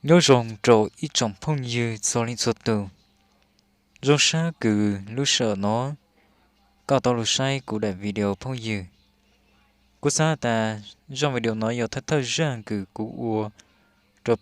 Nyob zoo rau ib tsoom phooj ywg txhua leej txhua tus. Zoo sab kws lub sij hawm no koj tau los saib kuv daim video phooj ywg. Kuv xav tas zaj video no yog thawj thawj zaj kws kuv ua rau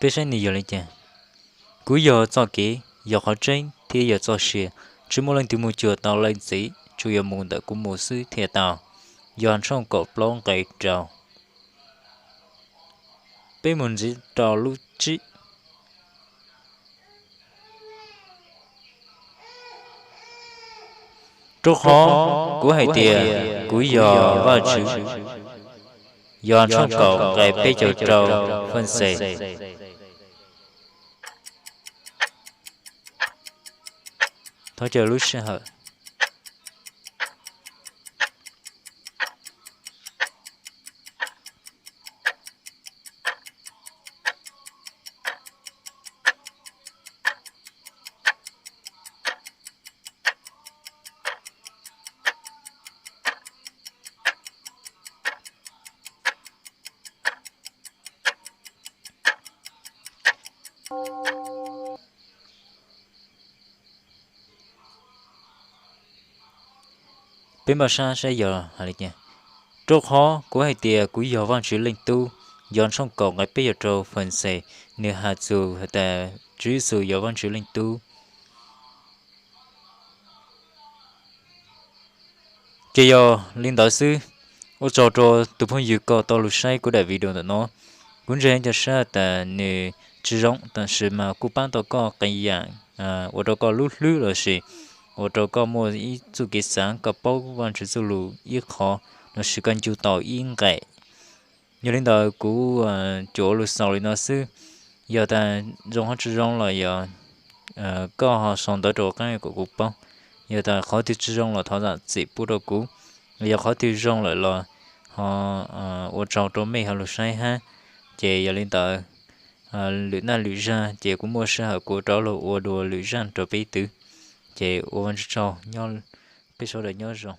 Peb saib nws yog li cas. Kuv yog txoj kev, yog qhov tseeb thiab yog txoj sia. Tsis muaj leej twg mus cuag tau leej txiv, tsuas yog mus ntawm kuv mus xwb thiaj tau. Yauhas tshooj kaum plaub nqe rau. Peb mus ntxiv rau lub tsib. Rau qhov kuv hais tias kuv yog Vajtswv, Yauhas tshooj kaum nqe peb caug rau Fawmxes. Thov caw lub sij hawm. Peb npaj sab saib yog hais li cas. Rau qhov kuv hais tias kuv yog Vajtswv Leej Tub, Yauhas tshooj kaum nqe peb caug rau Fawmxes, nws hais txog hais tias Tswv Yexus yog Vajtswv Leej Tub. Ces yog li ntawd xwb, ua tsaug rau tus phooj ywg koj tau los saib kuv daim video ntawm no. Kuv ntseeg cov sab tas nws tsis zoo, tab sis mas kuj pab tau koj qee yam, ua rau koj lub hlwb lossis ua rau koj muaj ib txuj kev xav, koj paub Vajtswv txuj lus ib qho lossis koj ncu tau ib nqe. Yog li ntawd kuv tsuas ua lus xaus li no xwb. Yog tas zoo ho tsis zoo los yog koj ho sau ntawv rau kuv qab kom kuv paub. Yog tas qhov twg tsis zoo los thov zam txim pub rau kuv, yog qhov twg zoo lawm los ho ua tsaug rau mej ho lug saib hab. Ces yog li ntawd, lwm naj lwm zag ces kuv muaj sij hawm kuv rov lug ua dua lwm zaj rau peb twv. Ces ua Vajtswv tsaug, peb sawv daws nyob zoo.